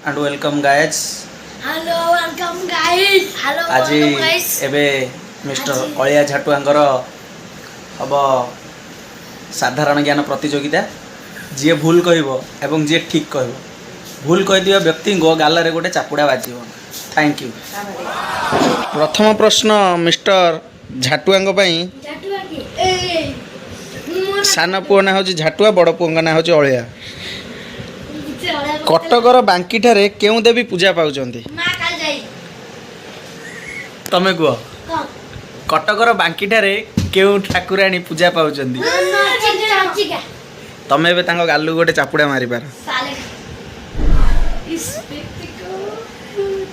And welcome guys. Hello, welcome guys. Hello, ଆଜି welcome guys. ଏବେ mister ଅଳିଆ ଝାଟୁଆଙ୍କର ହବ ସାଧାରଣ ଜ୍ଞାନ ପ୍ରତିଯୋଗିତା। ଯିଏ ଭୁଲ କହିବ ଏବଂ ଯିଏ ଠିକ୍ କହିବ, ଭୁଲ କହିଥିବା ବ୍ୟକ୍ତିଙ୍କ ଗାଲରେ ଗୋଟେ ଚାପୁଡ଼ା ବାଜିବ। Thank you. ପ୍ରଥମ ପ୍ରଶ୍ନ ମିଷ୍ଟର ଝାଟୁଆଙ୍କ ପାଇଁ। ଝାଟୁଆ କିଏ? ଏ ମୁଁ ସାନ ପୁଅ ନାଁ ହେଉଛି ଝାଟୁଆ, ବଡ଼ ପୁଅଙ୍କ ନାଁ ହେଉଛି ଅଳିଆ। କିଛି ଅଳିଆ। କଟକର ବାଙ୍କିଠାରେ କେଉଁ ଦେବୀ ପୂଜା ପାଉଛନ୍ତି? ମା କାଳିଜାଇ। ତମେ କୁହ। କଣ? କଟକର ବାଙ୍କିଠାରେ କେଉଁ ଠାକୁରାଣୀ ପୂଜା ପାଉଛନ୍ତି? ଚର୍ଚ୍ଚିକା। ତମେ ଏବେ ତାଙ୍କ ଗାଲକୁ ଗୋଟେ ଚାପୁଡ଼ା ମାରିପାର। साले। इस व्यक्ति को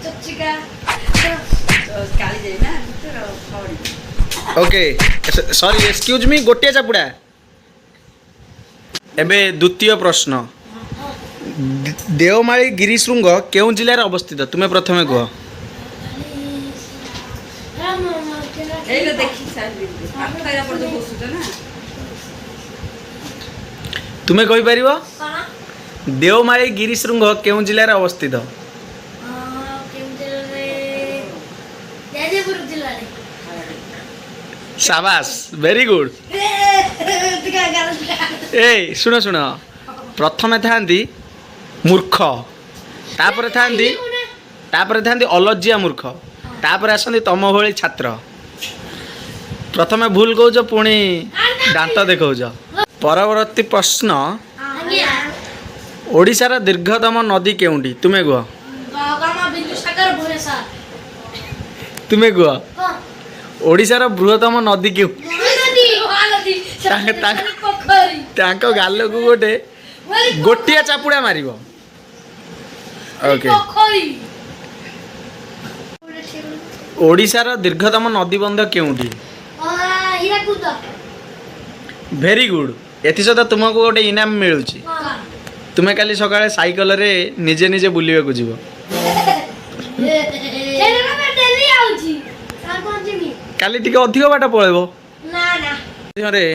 ଚର୍ଚ୍ଚିକା, କାଳିଜାଇ ନା ଖବଡ଼ି। ଓକେ, ସରି, ଏକ୍ସକ୍ୟୁଜ୍ ମି, ଗୋଟିଏ ଚାପୁଡ଼ା। ଏବେ ଦ୍ୱିତୀୟ ପ୍ରଶ୍ନ। ଦେଓମାଳି ଗିରିଶୃଙ୍ଗ କେଉଁ ଜିଲ୍ଲାରେ ଅବସ୍ଥିତ? ତୁମେ ପ୍ରଥମେ କୁହ। ଏଇଟା ଦେଖି ସାରିଲି, ପାଠ ଏରା ପର୍ଯ୍ୟନ୍ତ ଘୋଷୁଛ ନା। ତୁମେ କହିପାରିବ? କଣ? ଦେଓମାଳି ଗିରିଶୃଙ୍ଗ କେଉଁ ଜିଲ୍ଲାରେ ଅବସ୍ଥିତ? କେଉଁ ଜିଲ୍ଲାରେ? ଯାଜପୁର ଜିଲ୍ଲାରେ। ସାବାସ, ଭେରି ଗୁଡ୍। ଏଇ ଶୁଣ ଶୁଣ, ପ୍ରଥମେ ଥାଆନ୍ତି ମୂର୍ଖ, ତାପରେ ଥାଆନ୍ତି ଅଲଜ୍ୟା ମୂର୍ଖ, ତାପରେ ଆସନ୍ତି ତମ ଭଳି ଛାତ୍ର। ପ୍ରଥମେ ଭୁଲ କହୁଛ, ପୁଣି ଦାନ୍ତ ଦେଖାଉଛ। ପରବର୍ତ୍ତୀ ପ୍ରଶ୍ନ। ଆଜ୍ଞା। ଓଡ଼ିଶାର ଦୀର୍ଘତମ ନଦୀ କେଉଁଠି? ତୁମେ କୁହ। ବାବା, ବିନ୍ଦୁସାଗର, ଭୁବନେଶ୍ୱର। ତୁମେ କୁହ। କଣ? ଓଡ଼ିଶାର ବୃହତ୍ତମ ନଦୀ କେଉଁ? ମହାନଦୀ, ମହାନଦୀ। ପୋଖରୀ। ତାଙ୍କ ଗାଲକୁ ଗୋଟିଏ ଚାପୁଡ଼ା ମାରିବ। ଓକେ। ପୋଖରୀ। ଓଡ଼ିଶାର ଦୀର୍ଘତମ ନଦୀବନ୍ଧ କେଉଁଠି? ହୀରାକୁଦ। Very good. ଏଥିସହିତ ତୁମକୁ ଗୋଟେ ଇନାମ ମିଳୁଛି। କଣ? ତୁମେ କାଲି ସକାଳେ ସାଇକେଲରେ ନିଜେ ନିଜେ ବୁଲିବାକୁ ଯିବ। ସେଇଟା ଡେଲି ଆଉଛି, ଆଉ କଣ ଯିବି? କାଲି ଟିକେ ଅଧିକ ବାଟ ପଳେଇବ। ନା ନା। ମଧ୍ୟରେ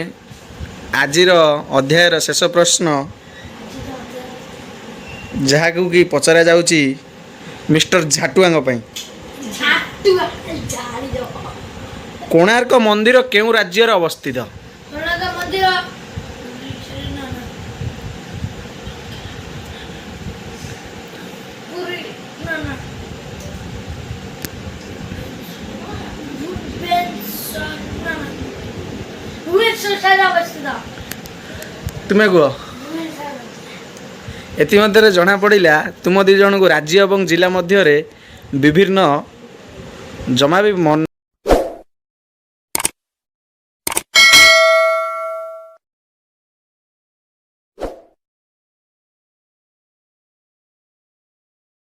ଆଜିର ଅଧ୍ୟାୟର ଶେଷ ପ୍ରଶ୍ନ, ଯାହାକୁ କି ପଚରା ଯାଉଛି ମିଷ୍ଟର ଝାଟୁଆଙ୍କ ପାଇଁ। ଝାଟୁଆ ଝାଡ଼ି। କୋଣାର୍କ ମନ୍ଦିର କେଉଁ ରାଜ୍ୟରେ ଅବସ୍ଥିତ? କୋଣାର୍କ ମନ୍ଦିର, ନା ନା, ପୁରୀ, ନା ନା, ଭୁବନେଶ୍ୱର, ନା ନା, ଭୁବନେଶ୍ୱର ଅବସ୍ଥିତ। ତୁମେ କୁହ। ଭୁବନେଶ୍ୱର। ଏଥିମଧ୍ୟରେ ଜଣାପଡ଼ିଲା ତୁମ ଦୁଇ ଜଣଙ୍କୁ ରାଜ୍ୟ ଏବଂ ଜିଲ୍ଲା ମଧ୍ୟରେ ବିଭିନ୍ନ ଜମା ବି ମନ